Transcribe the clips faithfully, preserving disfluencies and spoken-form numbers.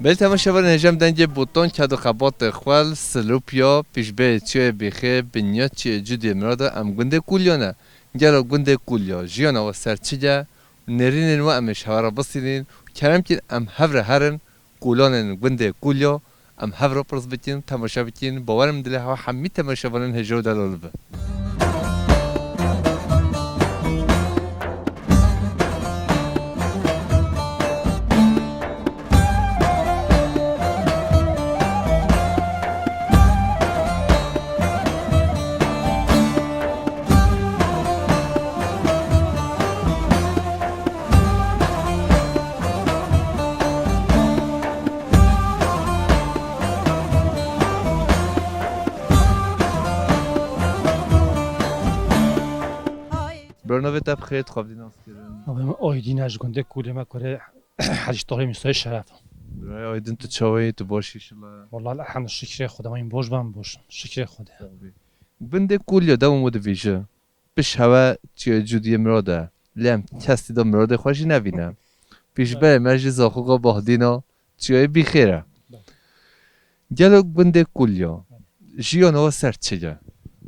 Belê temaşevanên hêja em dengê Botan, ked û xebatê xwel, Silopya, pîşberê Çiyayê Bîxê, binya Çiyayê Cûdiyê Mirada, em gundê Kulya ne. Gelo gundê Kulya jiyana we ser çi ye? Nêrînên we em ê ji hewa re bisînin û kerem kin em hev re herin kolanên gundê Kulya, em hev re pirs bikin, temaşe bikin. Bawer im dilê hewa hemî temaşevanên hêja û delal be. Bro, navê te bi xêr, dixwebitî nas kirin? Navê min Aydîn e, ji gundê Kulê me kurê Hecî Tahirê Mîsayê Şeref. Birayê Aydîn, tu çawa yî? Tu baş î şila? Wallahî elhamdülillah, şikrê Xwedê, em baş ban, baş. Şikrê Xwedê. Gundê Kulya dewam û divîje. Piş hewe Çiyayê Cûdiyê Mirada. Lê em kes tê de Miradê xwe jî nevîne. Pîşberê me jî Zaxoxa Bahdîna Çiyayê Bîxêr e. Gelo gundê Kulya jiyana we ser çi ye?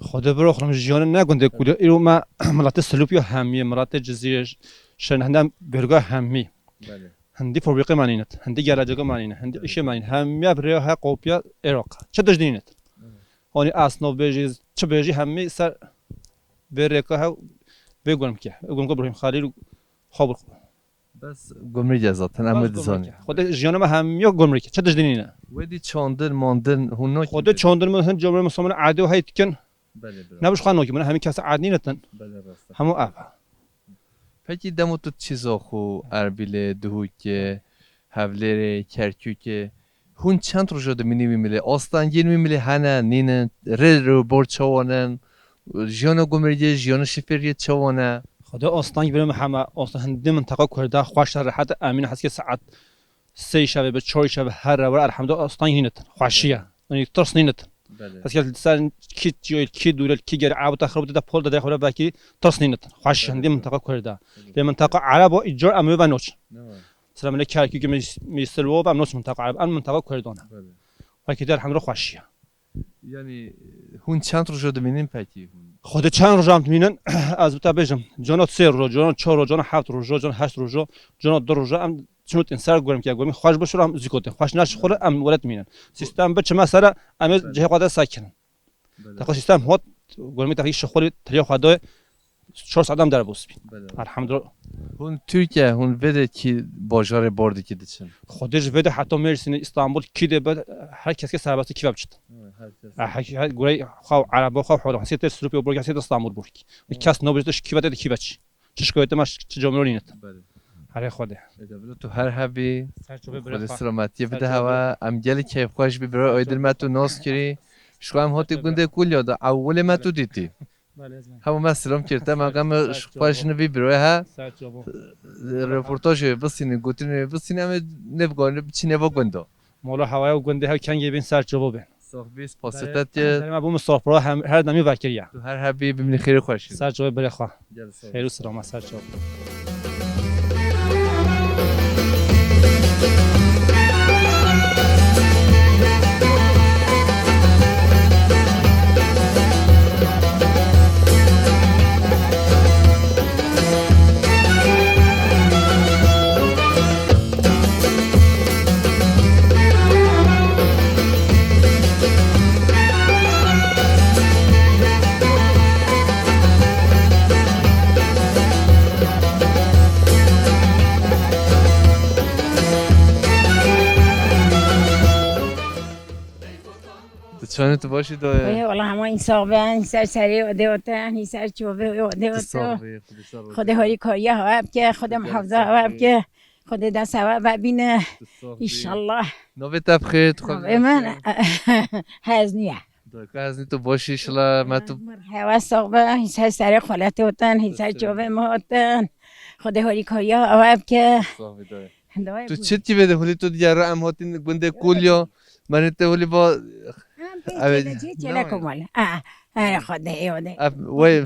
Xwedê biro xwe jiyana ne gundê Kulya. Îro me miletê Silopya hemî, miletê Cizîrê, Şenehne, Bêrga hemî. Belê. Hindî fabrîqê me nîne, hindî geleceke me nîne, hindî îşê me nîne. Hemiya bi rêya he qopiya Iraq. Çi tişt nîne. Hanî esnaf bêjî, çi bêjî hemî ser vê rêka hev, vê gurmkê. Gurmka Ibrahîm Xelîl û Xabir. Bes gumrîk e zaten, em wê dizanî. Xwedê jiyana me hemiya gumrîk e. Çi tişt nîne. Wê dî çandin, mandin, hûn nakîn. Xwedê çandin min hin camê min somene erdê hey dikin. Belê, bira. Ne bi ji xwe nakî, min hemî kes erd nîne tin. Belê, rast e. Hemû ev. Pekî demo tu diçî Zaxo, Erbîlê, Duhokê, Hevlêrê, Kerkûkê, hûn çend roja dimînî wî milê? Astengên wî milê hene, nîne? Rê rêbor çawa ne? Jiyana gumrîgê, jiyana şifêriyê çawa ne? Xwedê asteng bira me heme, asteng hindî minteqa Kurda xweş e, rehet e, emîn e, heskê saet sê şevê be, çar şevê here were, elhamdulillah, asteng hîn e tin. Xweşî ye. Yanî tirs nîne tin. Belê. Heskê li ser kî çiyayê, kî dûre, kî gere, ew te xirab te de pol de derê xwe re vekî tirs nîne tin. Xweş hindî minteqa Kurda. Belê. Lê minteqa Ereba îcar em wê ve noç. Ne var? Sira milê Kerkûkê, milê Silwa ve em noç minteqa Ereba. Em minteqa Kurdan e. Belê. Wekî der hemra xweşî ye. Yanî hûn çend roja dimînin pekî hûn? Xwedê çend roja em dimînin? Ez bi te bêjim. Cana sê roja, cana çar roja, cana heft roja, cana heşt roja, cana du roja em çinotên ser gormkê, gormî xweş bi şûr em zîkotên. Xweş neşixule em were dimînin. Sîstem bi çime sere em ê cihê xwe de sekirin. Belê. Teqo sîstem hot, gormî teqî şixulî tiriya xwe de çar saet em derbas bîn. Belê. Elhamdulillah. Hûn Tirkiye, hûn vê de kî bajarê bor dikî diçin? Xwedê ji vê de heta Mêrsînê, Îstanbul, kî de be, her kes ke serbest kî ve biçit. Evet, her kes. Ha, her, her, gurey xwe û Ereba xwe û Hollandî. Hesê te Silopya borkî, hesê te Îstanbul borkî. Kes nabêje te ji kî ve te, te kî ve çi. Çi şikayetê me, çi camiro nînet. Belê. Herê Xwedê. Êde bila tu her hebî. Ser çavê birê xwe. Xwedê selametiyê bide hewe. Em gelî keyfxweş bî, birayê Aydin me tu nas kirî. Ji xwe em hatî gundê Kulya de ewilê me tu dîtî. Belê, ez me. Hemû me selam kir te, me gam ji xwe jin vî birayê he. Ser çavo. Röportajê bisînî, gotinê bisînî, em ê nêvganî biçî nêva gunda. Mola hewaya û gundê hev kengê bên ser çavo bên. Sax bî, spasê te tê. Em bû min sofra hem, her demî vekiriye. Tu her hebî, bimînî xêrê xweşî. Ser çavê birê xwe. Gel sağ ol. Xêr û selama ser çavo. Tu çawa, tu baş î dayê? Ê, wela hema însan ben, ser serê odê oten, ser çovê odê oten. Tu sax bî, Xwedê sağ ol. Xwedê harîkariya hewa bike, Xwedê muhafaza hewa bike. Xwedê dest hewa vebîne. Tu sax bî. Înşallah. Navê te bi xêr, tu xwe... Navê min Heznî ye. Dayka Heznî, tu baş î, şila me tu. Hewa sax be, hîn ser serê xweletê oten, hîn ser çovê me oten. Xwedê harîkariya hewa bike. Sax bî dayê. Tu çi dikî vê de, hulî tu digere, em hatin gundê Kulya, menê te hulî va... Em pê çêle, çêle komale. A, Erê Xwedê, yode. Ev wey,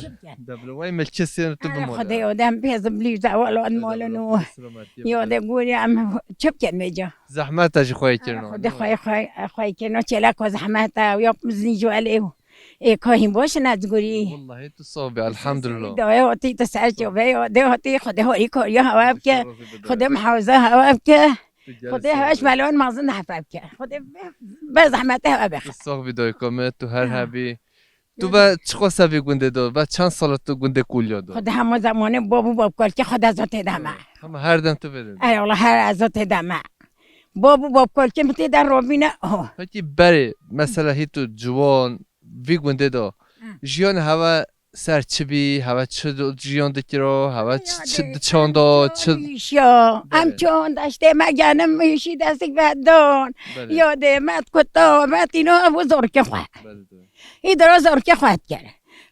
deblo wey milkê sêr tu bimole. Erê Xwedê, yode em pêz bilî zawalan molin û yode gûrî em çi bikin vêca. Zehmeta jî xweyê kirino. Xwedê xweyê, xweyê, xweyê kirino, çêleko zehmeta û ya mizin ji welê û ê ka hîn boş ne zgurî. Wallahî tu sax bî, elhamdulillah. Dawê hatî tu ser çavê, yode hatî Xwedê harî kariya hewa bike. Xwedê mihafaza hewa bike. Xwedê hewa ji melon mazin de hefa bike. Xwedê be zehmete hewa bike. Tu sax bî dayika me, tu her hebî. Tu ve çiqas vî gundê de, ve çend sala tu gundê Kulya de? Xwedê hema zemanê bab û babkalkê xwe de ez tê de me. Hema her dem tu vê de? Erê wala her ez tê de me. Bab û babkalkê min tê de robîne. Oh. Pekî berê, mesela hî tu ciwan vî gundê de, jiyan heve ser çi bî, heve çi do-, jiyan dikiro, heve çi, çi diçanda, çi... Îşya, em çon deştê me genim îşî destik ve don. Belê. Yodê me kuta, me tîno ev zorkê xwe. Belê. Î dira zorkê xwe dikir.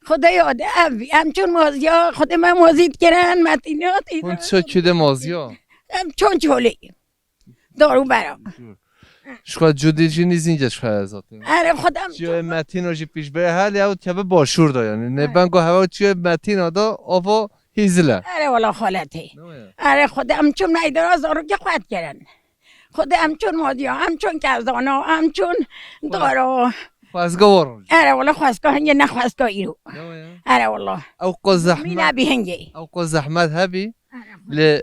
Xwedê yodê ev, em çûn moziya, xwedê me mozî dikirin, me tînat, î Hûn dira çi kû de moziya? Em çûn çolê. Dor û bera. Ji xwe cûdî jî nîzînce ji xwe zaten. Erê xwedê em Çiyo çûn. Metîno jî pîşberê her ya û keve başûr da yani. Nêvengo hewa çiyo metîna da ava hîzile. Erê wala xaletê. Ne ya? Erê xwedê em çûn me î dira zorkê xwe dikirin. Xwedê em çûn modiya, em çûn kezana, em çûn doro. Xwezga war. Erê wala xwezga hingê ne xwezga îro. Ya, ya. Erê wala. Ew qo zehmet. Mîna bî hingê. Ew qo zehmet hebî, lê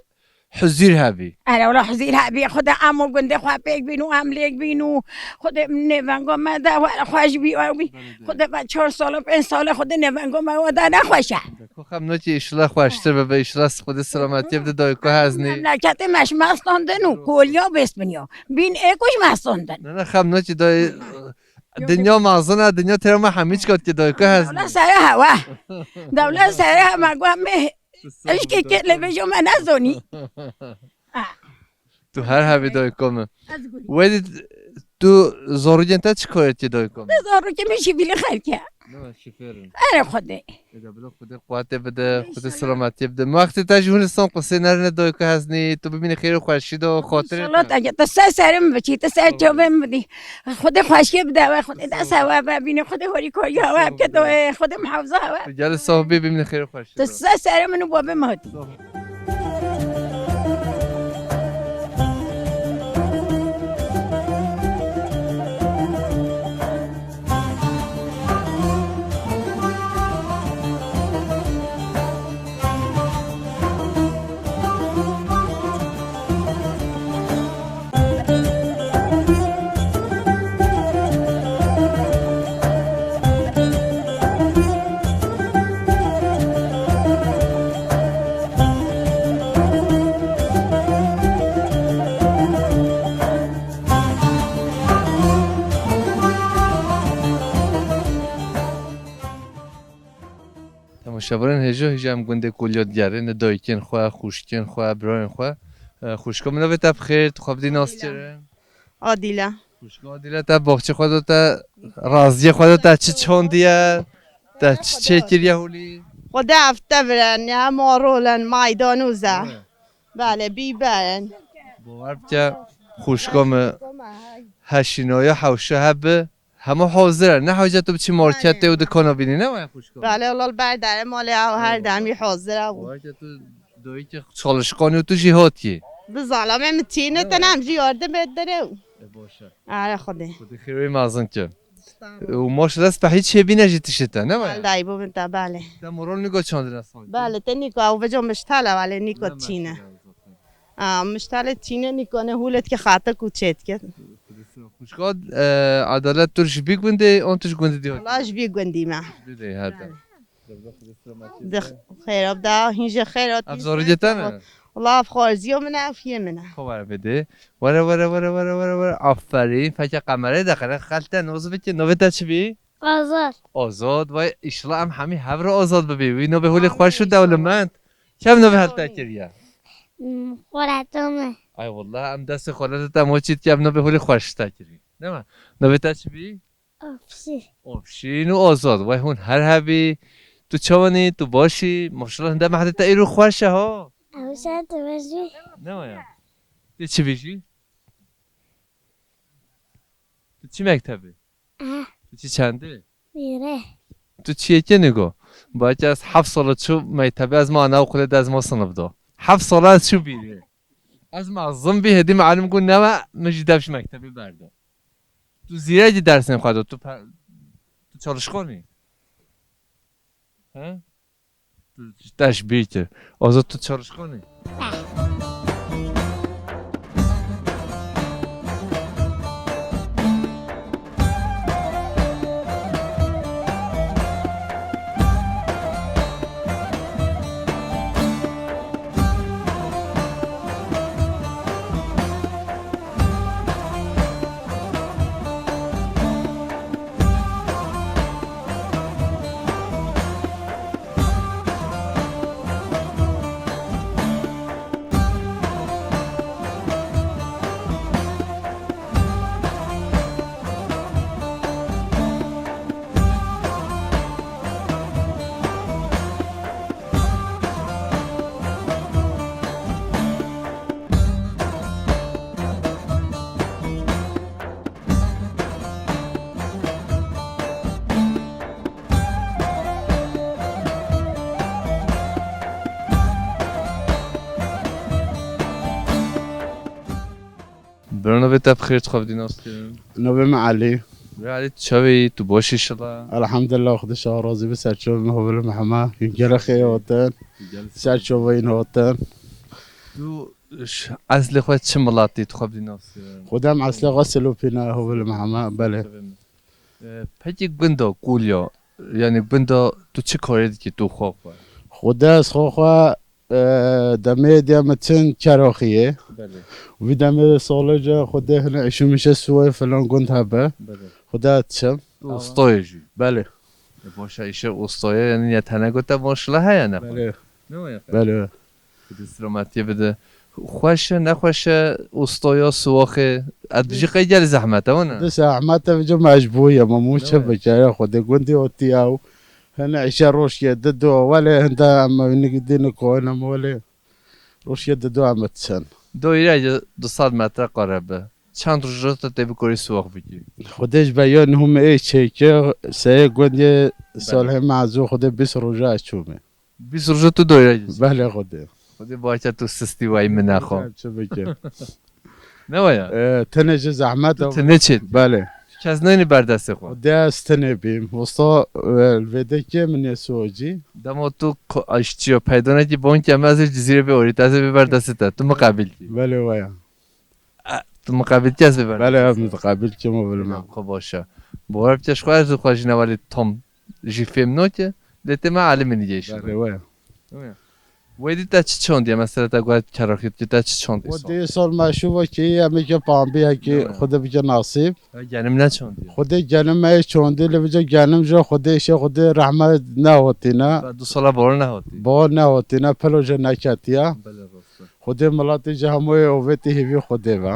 huzîr hebî. Erê wala huzîr hebî. Xwedê em û gundê xwe pêk bîn û em lêk bîn û Xwedê nêvenga me de were xweş bî, ew bî. Belê, belê. Xwedê me çar sala, pênc sala Xwedê nêvenga me we de nexweş e. Ku xem nokê îşla xweştir bibe, îşla Xwedê selametiyê bide dayika heznî. Memleketê me ji me standin û koliya bêst binya. Bîn ê ku ji me standin. Ne, ne, xem nokê dayê, dinya mezin e, dinya têra me hemî çikat ki dayika heznî. Dewlet sere hewe. Dewlet sere hewe, me got me eşkê kê lê bêjo me nezonî. Ah. Tu her hebî dayika min. Ez gurî. Wedî tu zarokên te çi karê tê dayika min? Zarokê min jî vîlî xelk e. Ne şifêr in. Erê Xwedê. Êde bila Xwedê quwetê bide, Xwedê selametiyê bide. Wextê te jî hûn li san qusê nerine dayika heznî, tu bimînî xêr û xweşî de, xatirê te. Înşallah te, tu ser serê min biçî, tu ser çavê min bidî. Xwedê xweşiyê bide we, Xwedê dest hewe ve bîne, Xwedê harîkariya we bike, tu, Xwedê muhafaza hewe. Gelê sax bî, bimînî xêr û xweşî de. Tu ser serê min û babê min hatî. Temaşevanên hêja, hêja em gundê Kolya digerin, li dayikên xwe, xwişkên xwe, birayên xwe. E, xwişka min, navê te bi xêr, tu xwe bidî nas kirin. Adîle. Xwişka Adîle, te baxçê xwe de te, raziyê xwe de te çi çandiye, te çi çêkiriye holî? Xwedê ev te birin, ya marol in, maydanoz e. Evet. Belê, bîber in. Bawer bike, xwişka min heşînaya hewşa hebe, hemû hazir e. Ne hewce tu biçî marketê û dikana bînî, ne waya xwişka min? Belê, wala li ber derê malê ew her demî hazir e. Bawer bike tu dayikê çalışkan û tu jî hatiyê. Bi zalamê min tîne, te ne em jî yardim ê derê. E, baş e. Erê Xwedê. Xwedê xêr wê mezin ke. Û maşallah spehî çêbîne jî tiştê te, ne waya? Belê, dayî bo min te, belê. Te moral nîka çandine sanki? Belê, te nîka, ew veco miştala, belê nîka tîne. A, miştalê tîne nîka, ne hûlet ke xatek û çêtke. Xwişka, e, Edalet, tu ji bî gundê, an tu ji gundê dî hatî? Wala ji bî gundî me. Ji bî dê hete. Belê. Di xêra da, hîn jî xêra. Ev zarokê te ne? Wala ev xwarziya min e, ev yê min e. Xwe were bidê. Were, were, were. Aferîn. Feke qemerê de xere xelte noz bike. Navê te çi bî? Azad. Azad. Vay, îşla em hemî hev re azad bibî. Wî navê holê xweş û dewlemend. Kevn navê helte kiriye? Hmm, xoleta me. Ay wallah, em destê xoleta te mo çît ke ev navê holê xweş te kirî. Dema. Navê te çi bî? Afşîn. Afşîn û Azad. Vay hûn her hebî. Tu çawanî? Tu başî? Maşallah hinde mehdê te îro xweş e ha. Ew şer tu vejî. Ne waya? Tu çi bijî? Tu çi mektebî? Ah. Tu çi çendî? Vîre. Tu çiyê kenî go? Baca ez heft sala çû mektebê, ez ma ana okulê de, ez ma sinif da. Heft sala ez çû bîrê. Ez ma zim bî, hêdî mealim got newe, min jî dev ji mektebê berda. Tu zîrekî dersên xwe da, tu pe-, tu çalışkan î? He? Tu ji te ji bîr kir. Azad, tu çalışkan î? Bira, navê te bi xêr, tu xwe bi dî nas kirin? Navê min Elî. Bira Elî, tu çawa yî? Tu baş î şila? Elhamdulillah, Xwedê şawa razî bi, ser çavê min hovil Mihema. Gelek xêr hatin. Ser çavê yîn hatin. Tu ş-, eslê xwe çi milatî, tu xwe bi dî nas kirin? Xwedê em eslê xwe Silopî ne, hovil Mihema, belê. E, pekî gunda Kulya, yani gunda tu çi karê dikî tu xwe xwe? Xwedê ez xwe xwe, e, demê diye min çin Keraxiyê. Belê. Vî demê salê ce Xwedê hine îşim îşe Suwayê filan gund hebe. Belê. Xwedê ez çim. Tu ustayê jî? Belê. E, başa îşe ustayê, yani ya tene gote maşallah heye ne? Belê. Ne o ya? Belê. Xwedê selametiyê bide. Xweş e, nexweş e, ustaya Siwaxê? Ez bijî qey gelî zehmet e, wana? Di zehmet e, bijî mecbûr ye, ma mû çi bikere, Xwedê gundî otî ew. Hene îşe roj ye, di do, welê hinde em evînî dî nikoyne, welê roj ye di do em çin. Doyra ye du sed metre kare be. Çend roj te tê bikorî Siwax bikî? Xwedê ji be ya nihû me ê çêke, seyê gundê Salihê Mezû, Xwedê bîst roja ez çûme. Bîst roja tu doyra gişt? Belê Xwedê. Xwedê baş e, tu sistî wayî min nexwe. Çi bike? Ne waya? E, tenê ji zehmet. Tu tenê çêt? Belê. Tu kes neyni berdestê xwe? Xwedê ez tenê bîm. Wisa, e, vêdekê min ê socî. Dema tu ko-, aşçiyo peyda nekî, bon ke em ez ê Cizîrê bê orît, ez ê bê berdestê te. Tu min qebîl kî? Belê waya. E, tu miqabilkî ez bibim. Belê, ez miqabilkî, ma bilmem. Xwe baş e. Bawer bike, ji xwe ez û xwe jî nevelî tam jî fêm nake, lê tê me elimî nigê şû. Belê, we. Wê dî te çi çandiye? Mesela te got keraxî dikî, te çi çandî? Xwedê sal me şû ve kî, em ê ke pambî hekî, Xwedê bike nasîb. Genim ne çandiye? Xwedê genim me çandiye, lê bike genim ji Xwedê, şê Xwedê rehmet nehotîne. Du sala bor nehotî. Bor nehotîne, pilo jê neketiye. Belê, rast e. Xwedê miletê ji hemûyê ovêtî hêvî Xwedê ve.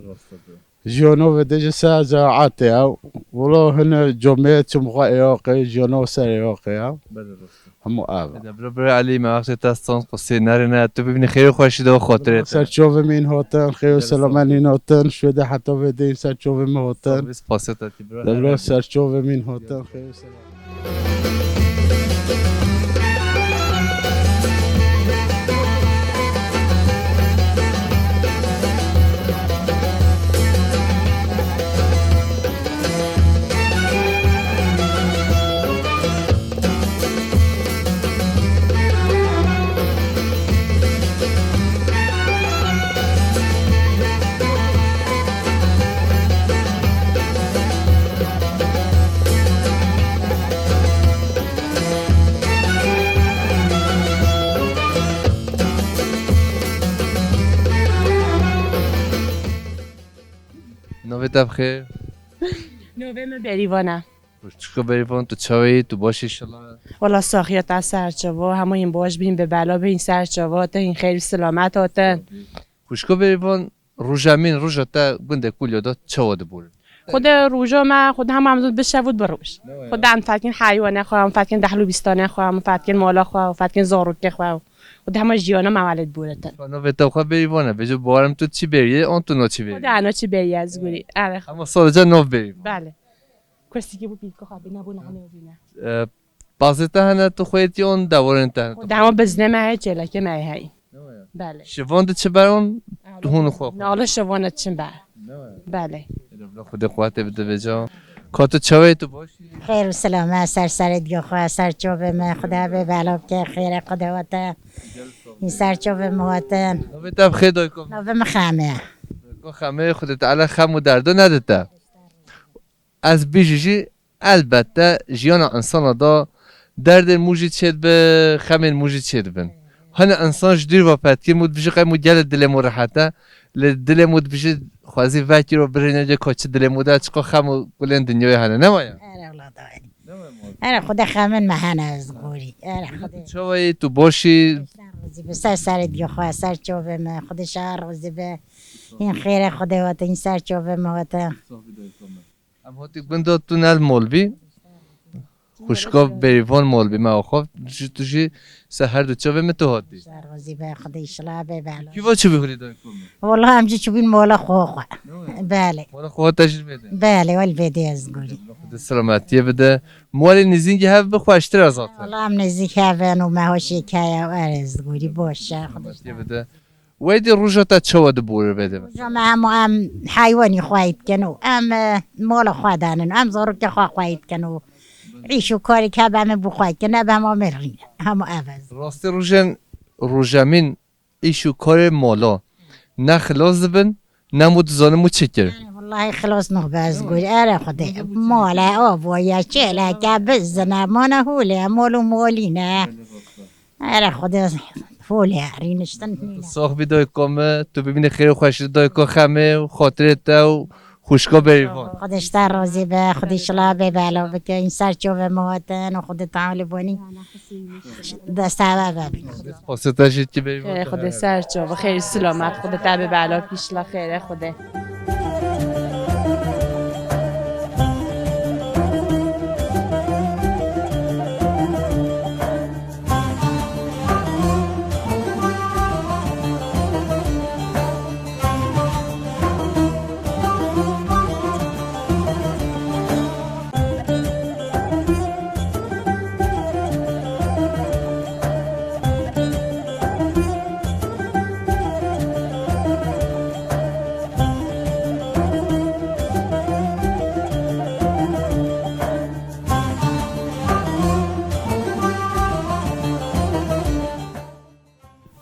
Rast e. Jiyano vedê ji ser zeatê ew. Wilo hine comê çim xwe êyaqê, jiyano ser êyaqê ew. Belê, rast e. Hemû ev e. Ede bira, bira Elî, me wextê te stand qusê nerine, tu bibînî xêr û xweşî de û xotirê te. Ser çavê min hîn hatin, xêr û selamen hîn hatin, şûdê heta vedê ser çavê min hatin. Spasê te tî bira. Debra ser çavê min hîn hatin, xêr û selamen. Navê te bi xêr? Navê min Berîvan e. Xweşik Berîvan, tu çawa yî, tu baş î şila? Wela saxiya te ser çava, hemû hîn baş bîn, bi bela bîn ser çava, te hîn xêr û selamet hatin. Xweşik Berîvan, roja min, roja te gundê Kulya de çawa dibûrin? Xwedê roja me, Xwedê hema em zû bi şev û bi roj. Ne waya? Xwedê em fetkên heywanê xwe, em fetkên dehlû bîstanê xwe, em fetkên mala xwe, fetkên zarokê xwe. Xwedê hema jiyana me welê dibûritin. Navê te xwe Berîvan e, bêje bawerim tu çi bêrî yê, an tu no çi bêrî? Xwedê ano çi bêrî ez gurî. Evet. Ama sadece nav Berîvan. Belê. Kursikê bû pîlka xwe bîne, bû nane bîne. E, Bazê te hene tu xwê tî on dewarên te hene tu? Dewa bizne me heye, çêleke me heye. Belê. Şivan di çi beron tu hûn xwe xwe? Nala şivana çin be. Belê. Êdebla Xwedê quwetê bide vêca. Ka tu çawê tu baş î? Xêr û selamet, ser serê diya xwe, ser çavê me, Xwedê bê bela bike, xêrê Xwedê wate. Î ser çavê me wate. Navê te bi xêr dayko? Navê me Xeme. Dayko Xeme, Xwedê Teala xem û derdo nedite. Ez bijî jî, elbette jiyana insana da derdên mû jî çêdibe, xemên mû jî çêdibin. Hene insan ji dûr ve petkin mû dibijî qey mû gelê dilê mû rehet e. Lê dilê mû dibijî xwezî vekiro birê nêce ka çi dilê mû de çiqa xem û gulên dinyayê hene. Ne waya? Ere wela dayê. Ere Xwedê xemên me hene ez gorî. Ere Xwedê. Çawayî tu boşî? Ser rozî be, ser serê diya xwe, ser çavê me. Xwedê şer rozî be. Hîn xêrê Xwedê wate, hîn ser çavê me wate. Em hatî gunda tu nel mol bî. Xwişka Bêrîvan mol bî me axaft. Ji tu jî ser her du çavê min tu hatî. Ser rozî be, Xwedê îşla bê bela. Kî va çi bihurî dayko min? Wala em jî çûbîn mola xwe xwe. Belê. Mola xwe te jî vêde. Belê, wel vêde ez gorî. Xwedê selametiyê bide. Molê nêzîngî hev bi xweştir e zaten. Wala em nêzîk hev in û me hoşê keye û erê ez gorî boş e. Xwedê selametiyê bide. Weydî roja te çawa dibore vêde? Roja me hemû em heywanî xweyî dikin û em, e, mala xwe danin û em zarokê xwe xweyî dikin û îş û karê ke be me bû xweyî dikin, nebe hema me rîne. Hema ev ez. Rastî rojên, rojemîn îş û karê mala ne xilas dibin, ne mû dizanim û çi kir. Wallahî xilas nabe ez gorî, ere Xwedê. Mala, avoya, çêleke, bizine, mane holê, mol û molîne. Ere Xwedê holê rîniştin nîne. Sax bî dayko me, tu bibînî xêr û xweşî dayko Xemê û xatirê te û xwişka Bêrîvan. Xwedê ji te razî be, Xwedê şila bê bela bike, în ser çavê me hatin û Xwedê Teala bonî destava be. Spasê te jî ki Bêrîvan. Xêr Xwedê ser çava, xêr selamet, Xwedê te bê bela pîşla xêre Xwedê.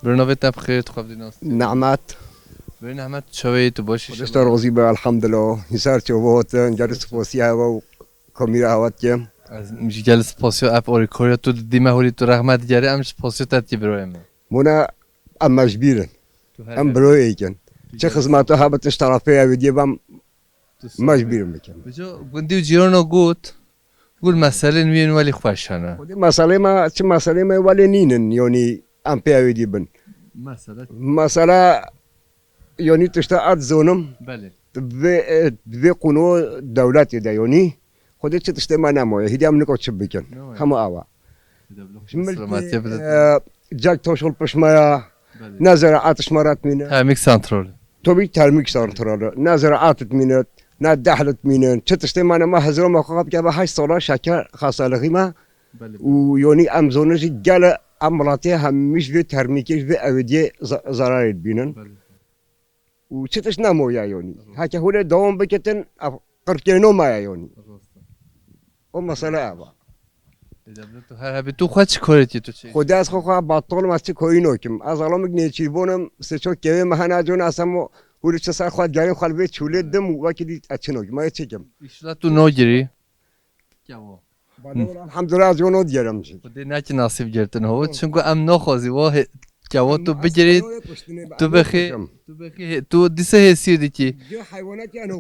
Birnavê te bi xêr, tu xwe bidî nas. Nehmet. Birê Nehmet, çawa yî, tu baş î? Xwedê ji te razî be, elhamdulillah. Hîn ser çava hatin, gelî spasiya heva û kamîra heva dikim. Ez jî gelî spasiya ev orîkoriya tu dîme holî tu rehmet digerî, em jî spasiya te dikî birayê me. Mona em mecbîr in. Em birayê yek in. Çi xizmeta hebit ji terefê ewêdiyê bem, mecbûr in bikim. Bico gundî û cîrano got, got meselên wî yên welî xweş hene. Xwedê meselê me, çi meselê me welê nînin, yanî em pê ewêdî bin. Mesele? Mesela, yanî tişta ez zonim, belê, di vê, e, di vê qûno dewletê de, yanî Xwedê çi tiştê me nemaye, hîdî em niko çi bikin. Nemaye. Hema awa. Ji milkê, e, cek taşol pişt me ya, belê, ne zeraat ji me re dimîne. Termîk santralê. Tabii termik santralı. Ne ziraat dimîne, ne dehl dimîne. Çi tiştê me ne, me hezira me xwe bike be heşt sala şeker xesalixî me. Belê. Û yonî em zonin jî gele em welatê hemî ji vê termîkê, ji vê ewêdiyê za-, zararê dibînin. Belê. Û çi tişt nemaye yonî. Rast. Heke hûn ê dewam bikitin, ev qirkêno me ye yonî. Rast. O mesele ev e. Ê, devlet tu her hebî, tu xwe çi korê tî tu çi? Xwedê ez xwe xwe batal me çi koyî nokim. Ez alamik nêçîrbonim, sê ço kevê me hene, con ez hemo hûrî çi ser xwe digerin xwe li vê çûlê dim û wekî dî ez çi nokim. Ez çi kim? Îşla tu nagirî? Kevo. Elhamdülillah ez yo nodigerim jî. Xwedê nekî nasîb girtin ho. Çunku em naxwazî wa hê-, kevo tu bigirî, tu bixî, tu bixî, tu dîse hêsîr dikî.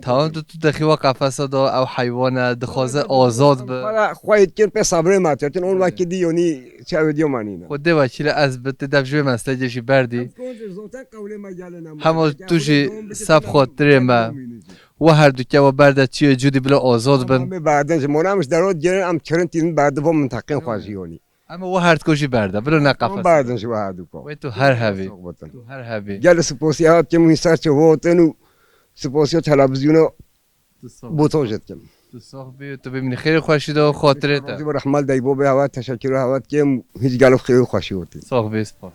Tamam, tu, tu dixî wa qefesa da, ew heywan e, dixwaze azad bi. Xwe, xwe yê dikin pê sabrê me, tetin on wekî dî yonî çavê diyo manîne. Xwedê wekîle ez bi, tu dev ji wê meslekê jî berdî. Hema tu jî seb xatirê me. Wa her du kevo berde çiyê cûdî bila azad bin. Em ê berdin ji mona em ji derot gelin em kirin tînin berdi bo minteqên xwe jî yonî. Em ê wa her du jî berde, bila ne qefes. Em berdin ji wa her du ko. Wê tu her hebî. Tu her hebî. Gel spasiya hat kim hîn ser çi votin û spasiya televizyona botojet kim. Tu sax bî, tu bimînî xêr û xweşî de û xatirê te. Razî bo rehmal dey bo be hewa teşekkür hewa dikim, hiç gelo xêr û xweşî wetî. Sax bî, spas.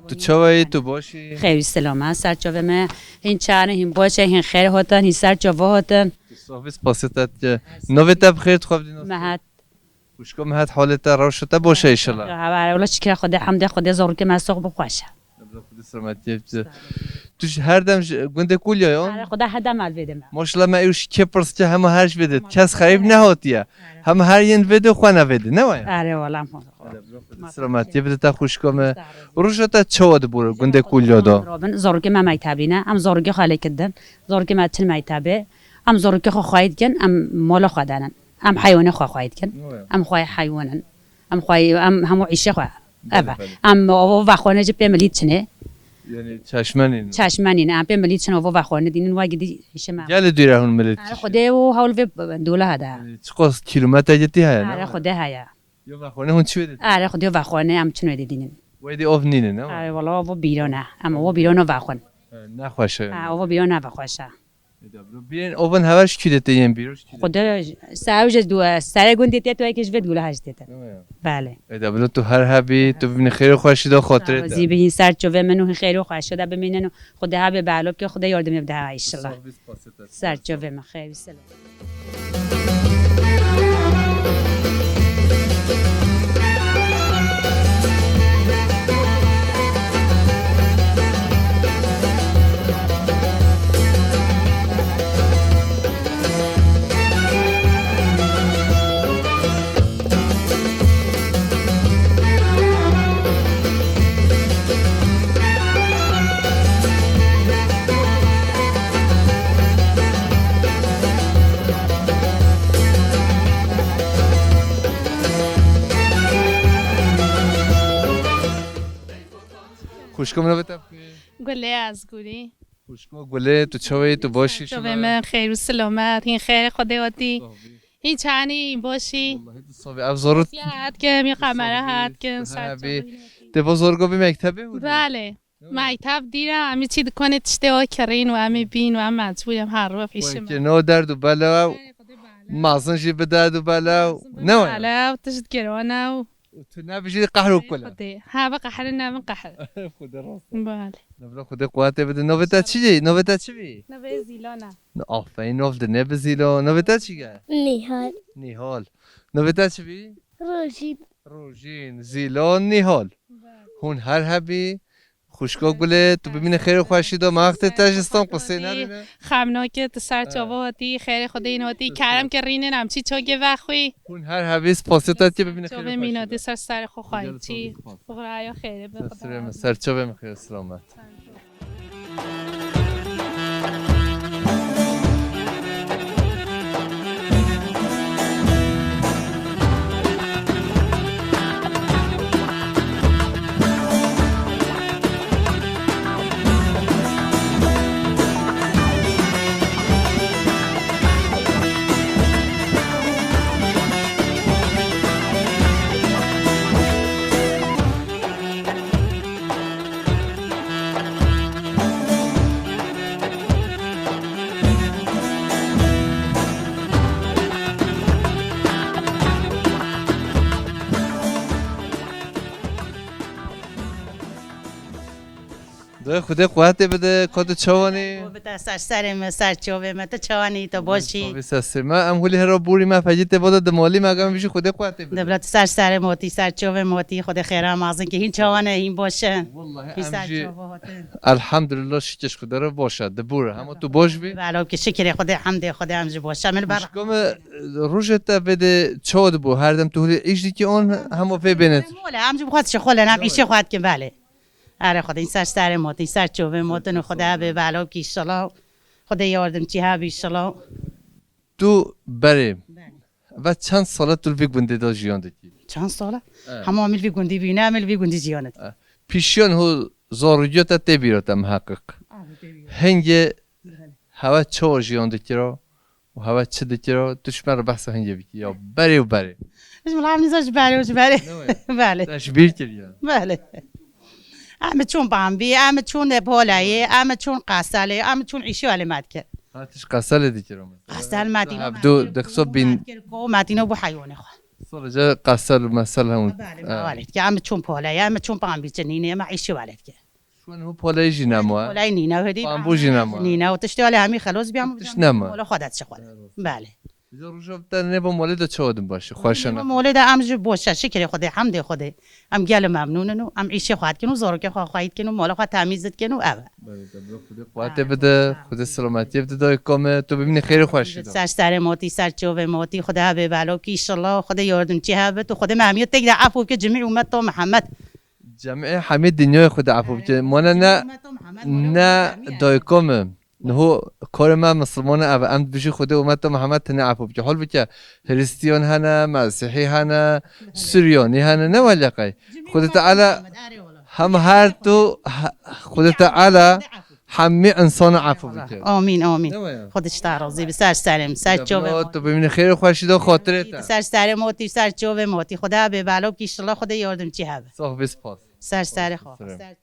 Tu çawa yî, tu baş î? Xêr û selamet, ser çavê me. Hîn çane, hîn baş e, hîn xêr hatin, hîn ser çava hatin. Tu sax bî, spasî te dikim. Navê te bi xêr dixwebdî nas? Mehat. Xwişko Mehat, halê te, rewşa te baş e înşallah? Hewa, wela şikir Xwedê, hemdê Xwedê, zarokê me sax bi xweş e. Xwedê selametiyê bide. Tu ji her dem ji gundê Kulya ya? Are, Xwedê her dem el vê de me. Maşallah, me ewş kê pirs ki hema her ji vê de. Kes xerîb nehatiye. Hema her yên vê de xwe ne vê de, ne waya? Are, wela. Selametiyê bide te xwişka me. Roja te çawa dibû gundê Kulya da? Robin, zarokê me mektebî ne, em zarokê xwe lê kirdin. Zarokê me çil mektebê. Em zarokê xwe xwayî dikin, em mala xwe danin. Em heywanê xwe xwayî dikin. Oya. Em xwayê heywan in. Em xwayê, em hemû îşê xwe. Belê, eve. Belê. Em ava vexwene jî pê milî çinê. Yani çeşmenî ne? Çeşmenî ne. Em pê milî çin ava vexwene dînin, wegî dî îşê me. Gelê dûre hûn milî çin? Are, Xwedê û hewl vê dola hede. Yani çiqas kilometre yetî heye, ne? Are, Xwedê heye. Yo vexwene hûn çi wê didin? Are, Xwedê vexwene em çin wê didînin. Wê dî ov nîne, ne? Are, wala ava bîro ne. Em ava bîro ne vexwen. He, nexweş e. Ha, ava bîro ne vexweş e. Eda bro, bîrên ovin hever ji kî de tê yên bîro ji kî de? Xwedê ser ew ji du, serê gundê tê tu eke ji vê dûla hej tê te. Belê. Eda bro, tu her hebî, tu bimînî xêr û xweşî de xatirê te. Zî bihîn ser çovê min û xêr û xweşî de bimînin û Xwedê hebê belo bike, Xwedê yardimê bide ha înşallah. Ser çovê min xêr û selam. Xwişko min, navê te bi xêr? Gulê Azgurî. Xwişko Gulê, tu çawa yî, tu baş î? Çavê min xêr û silamet, hîn xêrê Xwedê hatî. Sax bî. Hîn çanî, hîn baş î. Wallahî tu sax bî. Ev zor. Siya hat kim, ya kamera hat kim, ser çavê. Te bo zorgo bi mektebê bû? Belê. Mekteb dîre, em ê çî dikonê tiştê o kirîn û em ê bîn û em mecbûr em her roj îşim. Wekî no derd û bela, mezin jî bi derd û bela. Ne waya? Bela, tişt giran e û. Tu nebijî qehr û kul e. Xwedê. Ha, bi qehr e, ne bi qehr. Xwedê rast e. Belê. Navê Xwedê quwetê bide. Navê te çi ye? Navê te çi bî? Navê Zîlan e. Afeyî, nav dinê bi Zîlan. Navê te çi ye? Nîhal. Nîhal. Navê te çi bî? Rojîn. Rojîn, Zîlan, Nîhal. Belê. Hûn her hebî. Xwişko Gulê, tu bimînî xêr û xweşî de, ma wextê te ji stan qisê nerîne. Xem nake, tu ser çava hatî, xêrê Xwedê hîn hatî, kerem ke rînin em çî çokê vexwî. Hûn her hebî, spasê te dikim, bimînî xêr û xweşî de. Çavê mîna dî ser serê xwe xwayî çî. Xwiraya xêrê be. Ser serê min, ser çavê min xêr û selamet. Dayê Xwedê quwetê bide, ka tu çawanî? Bite ser serê me, ser çavê me, tu çawanî, tu baş î? Çavê ser serê me, em hulî hera borî me fecî tê bode di malî me, gam bijî Xwedê quwetê bide. Debra tu ser serê motî, ser çavê motî, Xwedê xêra mazin ki hîn çawane, hîn baş e. Wallahi Hîn em ser jî çava hatin. Elhamdulillah, şikir Xwedê re baş e, di bor e. Hema tu baş bî. Belo ki şikirê Xwedê, hemdê Xwedê em jî baş e. Min ber Şikome, rojê te vê de çawa dibû? Her dem tu hulî îş dikî on hema vê bêne? Mole, em jî bi xwe dişixulin, em îşê xwe dikin, belê. Erê Xwedê, înser serê motin, ser çovê motin û Xwedê bê belav kî inşallah. Xwedê yardimçî hebî inşallah. Tu berê. Belê. Ve çend sala tu li vî gundê de jiyan dikî? Çend sala? Evet. Hema em li vî gundî bîne, em li vî gundî jiyan dikî. Evet. Pîşiyan ho zarûgiya te tê bîra te miheqiq. Abi, tê bîra. Hingê Belê. Hewe çawa jiyan dikira? û hewe çi dikira, tu ji me re behsa hingê bikî, ya berê û berê. Ji min nizam ji berê û ji berê. Ne were? Belê. Te ji bîr kiriye. Belê. Em çûn Bambî, em çûn Polayê, em çûn Qaselê, em çûn îşê welê me dikir. Ha, tu ji Qaselê dikira mesela. Qasel Metîno, Hebdû, Metîno, dixso bîn. Metîno bû heywanê xwe. Sadece Qasel û Mesel hemû. Belê, Ha. belê. Em çûn Polayê, em çûn Bambî çinînê, em îşê welê dikir. Şûn û poleyî jî nema. Poleyî nîne, hêdî Bambû jî nema. Nîne, û tiştê wale hemî xelos bîya, Tiş nema. Wala xwe de dişixulin. Belê. Ji roja te nêbo molê de çawa din baş e? Xweş e ne? Molê de em ji boş e, şikirê Xwedê, hemdê Xwedê. Em gelê memnûn in û em îşê xwe dikin û zarokê xwe xweyî dikin û mola xwe temîz dikin û ev e. Belê, te bi Xwedê quwetê bide, Xwedê selametiyê bide dayê komê, tu bimînî xêrê xweşî de. Ser serê motî, ser çovê motî, Xwedê hebê belokî, inşallah Xwedê yardimçî hebit û Xwedê me hemî tek de efû bike cimî ûmeta Mihemed. Cemê hemî dinyayê Xwedê efû bike. Mane ne, ne dayika min. Niho karê me misilman e ev e. Em dibêjin Xwedê umeta Mihemed tenê efû bike. Halbuki Hristiyan hene, Mesîhî hene, Suryanî hene, ne weleqey. Xwedê Teala hem her tu, he-, Xwedê Teala hemî insana efû bike. Amîn, amîn. Ne waya? Xwedê ji te razî bi, ser serê min, ser çovê min. Tu bimînî xêr û xweşî de xatirê te. Ser serê motî, ser çovê motî. Xwedê hebê belokî, inşallah Xwedê yardimçî hebe. Sax bî, spas. Ser serê xwe. Ser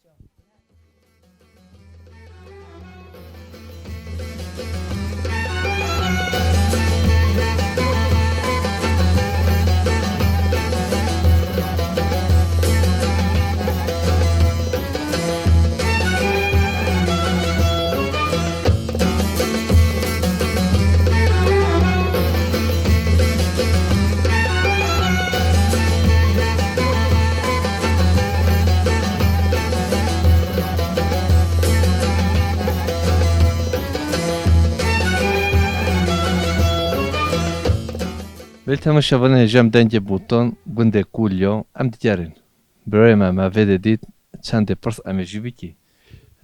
Vê temaşevanên hêja em dengê Botan, gundê Kulya, em digerin. Birayê me, me vê de dît, çendê pirs em ê jî bikî.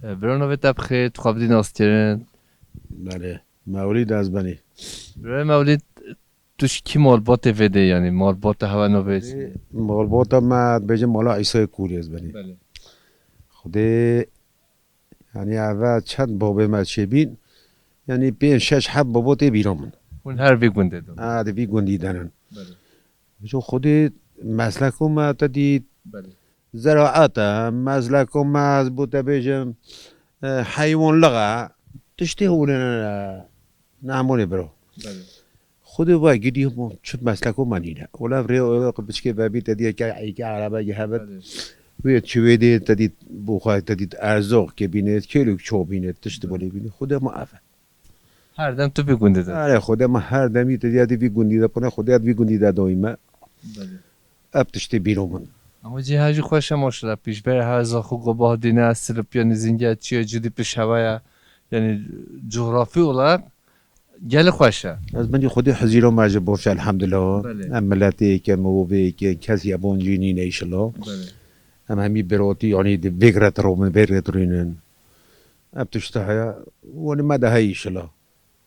E, bira navê te bi xêr, tu xwe bidî naskirin. Belê, Mewlîd ez benî. Birayê Mewlîd, tu ji kî malbatê vê de, yanî malbata hewe navê çi? E, malbata me dibêjin mala Îsayê Kûrê ez benî. Belê. Xwedê, yanî eve çend babê me çêbîn, yanî pênc şeş heb babo tê bîra min. Hûn her vî gundê de? Ha, di vî gundî de nin. Belê. Ji Xwedê mesleko me te dît, Belê. Zeraet e, mesleko me ez bo te bêjim, e, heywanlix e, tiştê hûn e, ne hemûnê biro. Belê. Xwedê ve gidî çi mesleko me nîne. Wala rê o biçkê vebî te dî ke eyke erebekî hebit. Belê. Wê çi wê dê te dît bo xwe te dît erzaq ke bîne, kêlûk ço bîne, tişt belê bîne. Xwedê me ev e. Her dem tu vî gundî de. Erê, Xwedê me her demî te dî vî gundî de pune, Xwedê vî gundî de doyme. Belê. Ev tiştê bîro min. Ama cîha jî xweş e maşallah. Pîşberê her zaxo gobah dîne, silipya nizînge, çiya cudî piş hewa ye. Yani coğrafi olarak gelî xweş e. Ez bendî Xwedê hizîro me ji boş elhamdulillah. Belê. Em miletê yek in, mirovê yek in, kes yabancî nîne inşallah. Belê. Em hemî birotî, yani di vê gret robin, vê gret rînin. Ev tişt heye, wene me de heye inşallah.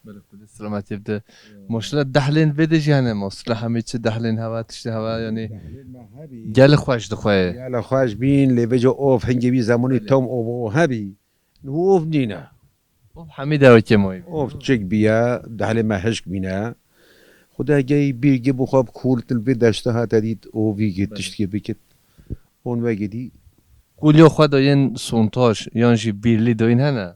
Belê, Xwedê selametiyê bide. Maşallah dehlên vê de jî hene, maşallah hemî çi dehlên heva, tiştê heva, yani gelî xweş dixwe. Gelî xweş bîn, lê vêca of hingê wî zemanî Belê. Tam of, of hebî. Niho of nîne. Of hemî dewekê mayî. Of çik bîye, dehlê me hişk bîne. Xwedê gey bîr gi bixwe bi kûl til vê deşte hate dît, ovî gi Belê. Tiştê bikit. Hûn vegidî. Kulyo xwe dayên sontaj yan jî bîrlî dayên hene?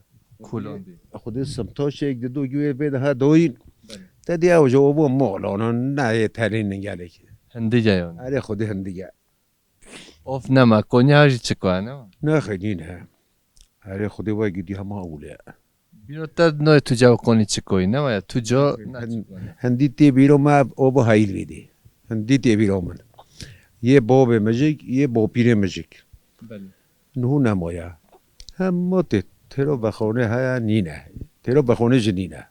Kulandî. Xwedê sontajek di do güyê vê daha dayîn. Belê. Te dî ew ji ovo molan ne yê terîn gelek. Hindik e yani. Erê Xwedê hindik e. Of nema, Konya jî çiko ne? Ne xedîn he. Erê Xwedê we gidî hema ewle. Bîro te nayê tu caw qonî çi koyî, ne waya? Tu ca ne çi koyî? Hindî tê bîro me, o bi hayîl vêdî. Hindî tê bîro min. Yê bobê mijik, yê bopîrê mijik. Belê. Niho nemaye. Hema tê, têro vexonê heye nîne. Têro vexonê jî nîne.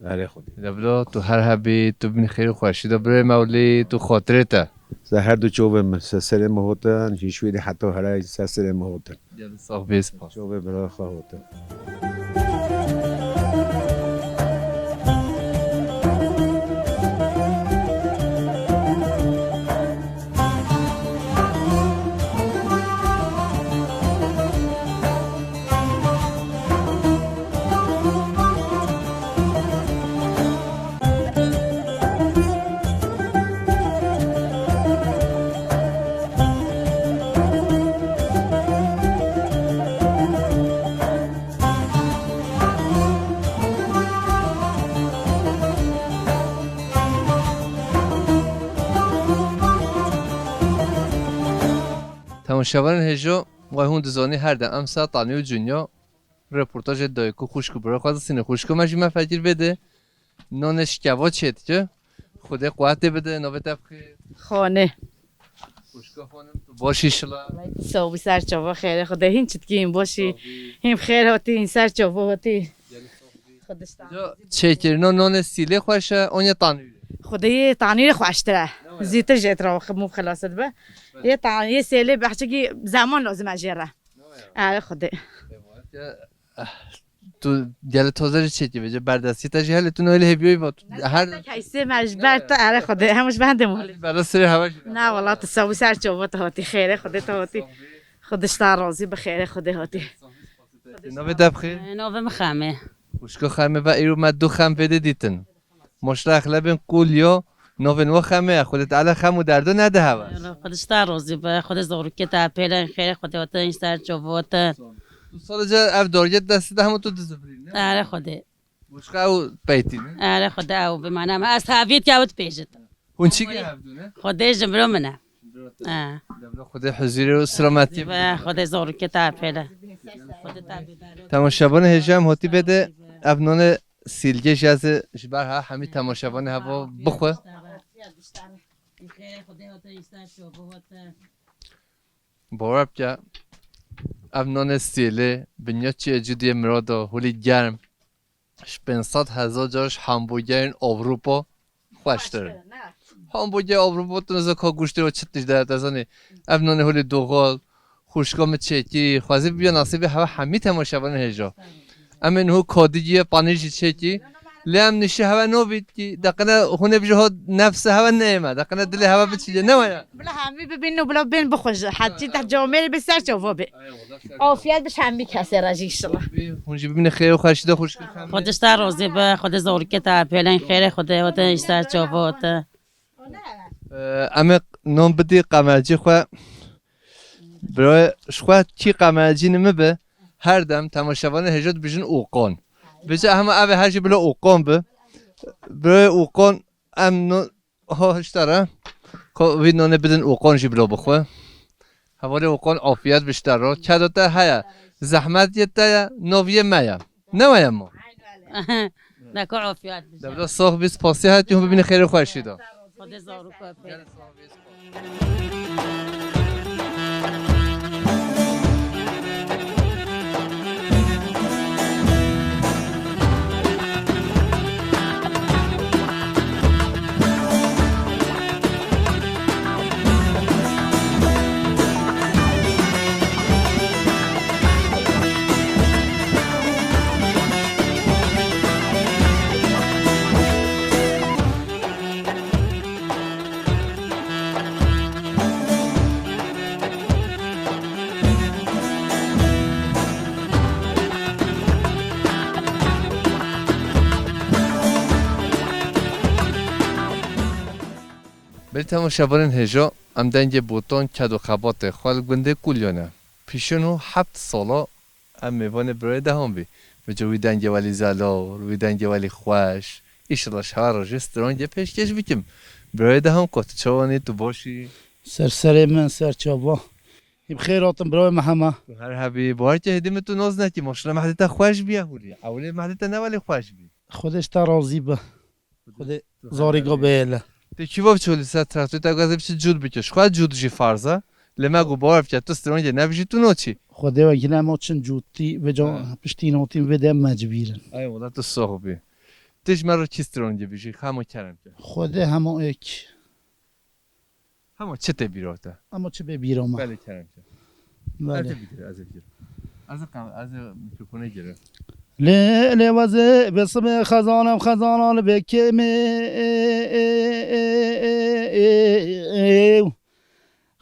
Erê Xwedê. Deblo, tu her hebî, tu bin xêr û xweşî de birê Mewlî, tu xatirê te. Ser her du çovên min, ser serê min hotin, ji şwêdê heta here ser serê min hotin. Gelî sax bî, spas. Çovê bira xwe hotin. Temaşevanên hêja, wayî hûn dizanî her dem em saet anî û cinya reportajê dayik û xwişk û bira xwe distînin. Xwişka me jî me fekir vê de nonê şikeva çê dike. Xwedê quwetê bide, navê te bixêr. Xane. Xwişka xanim, tu baş î şila? Sağ ol, ser çava xêre, Xwedê hîn çitkî hîn baş î. Hîn xêr hatî, hîn ser çava hatî. Xwedê sağ ol. Çêkirina nonê sîlê xweş e, onê tanûrê? Xwedê yê tanûrê xweştir e. Zîtir jê tra ximû xilas dibe. Yê tan-, yê sêlê behçekî zeman lazim e jê re. Erê Xwedê. Tu gelê taze jî çêkî vêce berdestî te jî hele tu noyê hêviyayî vat. Her tek heysê me ji ber te, erê Xwedê, hemû ji ber hindê molê. Bela sirê heva jî. Na wala tu sewî ser çava te hatî, xêrê Xwedê te hatî. Xwedê ji te razî bi xêrê Xwedê hatî. Navê te bixêr? Navê min Xemê. Xwişka Xemê ve îro me du xem vêdê dîtin. Maşallah, exlebên kulyo, navên we xem e, Xwedê Teala xem û derdo nede hewe. Xwedê ji te razî be, Xwedê zarokê te pêlên xêrê Xwedê hate, îşte çovot. Tu sala ca ev dargê destê de hemû tu dizivirî, ne? Erê Xwedê. Boşka ew peytî ne? Erê Xwedê ew bimane, me ez hevît ke ew dipêjit. Hûn çi ke hevdû ne? Xwedê ji biro min e. Ji biro te. He. Debla Xwedê huzurê û selametiyê be, Xwedê zarokê te pêle. Xwedê te bibero. Temaşevanê hêja em hotî bê de ev nonê Sîlgê jî ez ê ji ber ha hemî temaşevanê heva bixwe. Bawer bike, ev nanê sîlê, binya çiyê cudiyê mirado, holî germ, ji pênc sed hezar car ji hamburgerên Ewropa xweştir in. Hamburger Ewropa tu nizî ka goştê ro çi tişt de, te zanî. Ev nanê holî doxal, xwişka min çêkî, xwezî bibiya nasîbê hewa hemî temaşevanên hêja. Em ê niho kadigî ye, panîr jî çêkî. Lê em nişî hewa nobît kî, deqine hûn ê bijî ho nefse hewa neyê me. Deqine dilê hewa biçî ye. Ne waya? Bila hemî bibînin û bila bên bixwin ji. Hecî te camêrê bi ser çava bê. Afiyet bi hemî kesê re jî inşallah. Hûn jî bibîne xêr û xweşî de xwişk. Xwedê ji te razî be, Xwedê zarokê te pêlên xêrê Xwedê hate, ji te çava hate. Em ê non bidî qemercî xwe. Birayê ji xwe kî qemercî nimibe, her dem temaşevanê hêja dibêjin Oqon. Bêje hema ev ê her jî bila Oqon bi. Birayê Oqon em no-, ha hişta re. Ko vî nonê bidin Oqon jî bila bixwe. Hevalê Oqon afiyet bişte ro. Kedo te heye. Zehmet yê te ye, noviyê me ye. Ne weye mo? Nako afiyet bişe. Devlet sağ bî, spasî hatî hûn bibîne xêr û xweşî de. Xwedê zarok pê. Belê temaşevanên hêja, em dengê botan, ked û xebatê xwe li gundê Kulyo ne. Pîşin û heft sala em mêvanê birayê Dehan bî. Vêca wî dengê welî zelal, wî dengê welî xweş. Îşallah ji her rojê strangê pêşkêş bikim. Birayê Dehan, ka tu çawanî, tu baş î? Ser serê min, ser çava. Bi xêr hatin birayê me hema. Tu her hebî, bawer ke hêdî min tu nas nekî, maşallah mehdê te xweş bîye hûrî. Ewlê mehdê te ne welê xweş bî. Xwedê ji te razî be. Xwedê zarê ga bêle. Tu kî va biçû li ser traktorê te, gazê biçî cûd bike. Ji xwe cûd jî farz e. Lê me got bawer bike tu strongê nebijî tu naçî. Xwedê wekî ne ma çin cûdtî, vê ca Ha. piştî notîn vê de mecbîr in. Ay wala tu sox bî. Tu ji me re kî strongê bijî, hema kerem ke. Xwedê hema êk. Hema çi tê bîra te? Hema çi bê bîra me. Belê kerem ke. Belê. Ez ê bigire, ez ê bigire. Ez ê qam-, ez ê mikrofonê gire. Lê, lê wezê bê sibê xezanem xezana li bê kêmê.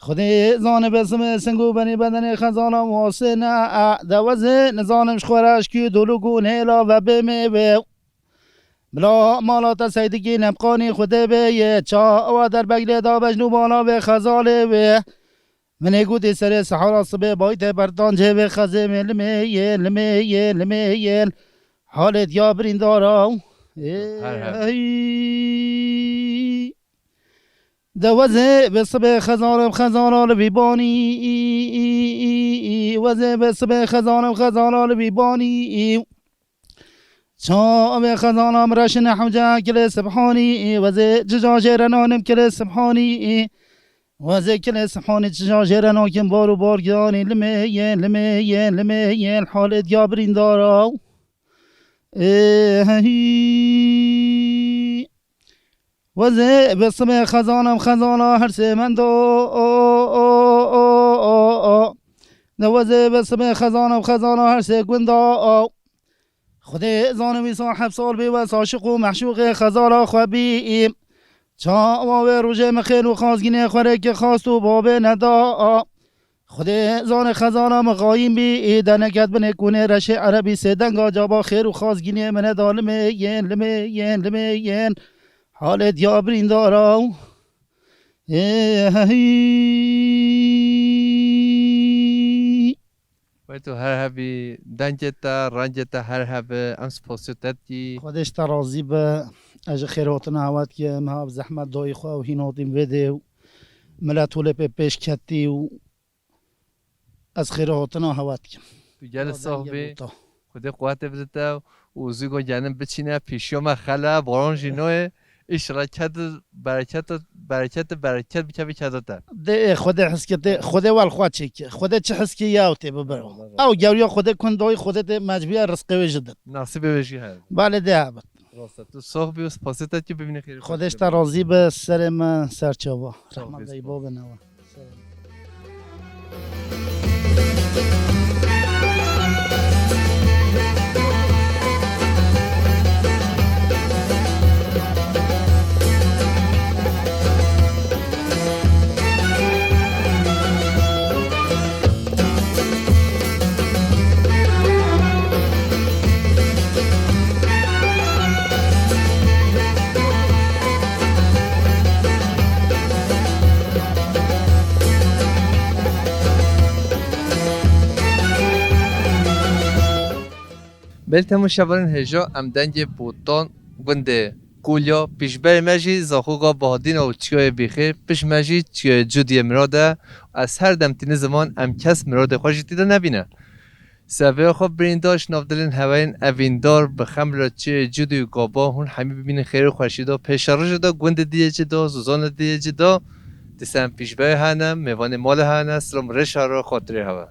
Xwedê zane bê sibê sing û benî bedenê xezana wasê ne. De wezê nizanim ji xwe re eşkî dolûk û nêla ve bê mêvê. Bila mala te seydikî nemqanî Xwedê bê yê. Çawa derbek lê da bejn û bala vê xezalê wê. Min ê gotî serê sehara sibê baytê berdan cê vê xezê mê limê yê, limê yê, limê yê. Halê diya birîndara. Ê, Her her. Hey. De wezê vê sibê xezanim xezana li vî banî. Wezê vê sibê xezanim xezana li vî banî. Çavê xezana min reşine hewce kilê sibhanî, wezê cija jêre nanim kilê sibhanî, wezê kilê sibhanî cija jêre nakim bar û bar giyanî limê yên, limê yên, limê yên, halê diya birîndara. Ê, hehî. Wezê vê sibê xezanim xezana her sê mendo. Ne wezê vê sibê xezanim xezana her sê gunda. Xwedê zanim wî saheb sal bî wes aşiq û mehşûqê xezala xwe bî. Çawa wê rojê min xêr û xazgînê xwerê ki xast û babê neda. Xwedê zane xezana min xayîn bî, ê de neket binê kûnê reşê erebî sê denga caba xêr û xazgînê min neda limê yên, limê yên, limê yên. Halê diya birîndara. Ê, hehî. Wey tu her hebî, dengê te, rengê te her hebe, em spasiya te dikî. Xwedê ji te razî be. Ez ji xêrhatina hewa dikim, ha bi zehmet dayî xwe û hîn hatîm vê dê û milet holê pê pêş ketî û ez xêrhatina hewa dikim. Tu gelê Ya sax dengê bî. Bûta. Xwedê quwetê bide te û zû go genim biçîne, pîşiya me xele, baran jî noyê. Îşallah ked bereket, bereket, bereket bikeve keda te. Dê, Xwedê heskê tê, Xwedê wel xwe çêke. Xwedê çi heskê ya tê bibiro. Allah razı Ew gewriya Xwedê kun doyî Xwedê tê mecbûriya rizqê wê ji din. Nasîbê wê jî heye. Belê dê hebit. Rast e. Tu sax bî û spasê te ki bibîne xêrê Xwedê ji te razî be, serê me ser çava. Sax bî, Rehmet spas. Dayî babê newe. Belê temaşevanên hêja, em dengê Botan gundê Kulya, pişberê me jî Zaxoga Bahadîna û çiyayê Bîxêr, pişt me jî çiyayê Cudiyê Mirad e. Ez her dem tîne ziman em kes miradê xwe jî tî de nebîne. Seveya xwe birîndaş navdilên hewayên evîndar bi xemla çiyê Cudî û Gaba hûn hemî bibînin xêr û xweşî de. Pêşerojê de gundê diyê ci de, zozanê diyê ci de. Dîsa em pîşberê hene, mêvanê malê hene, silam rêşa re xatirê hewe.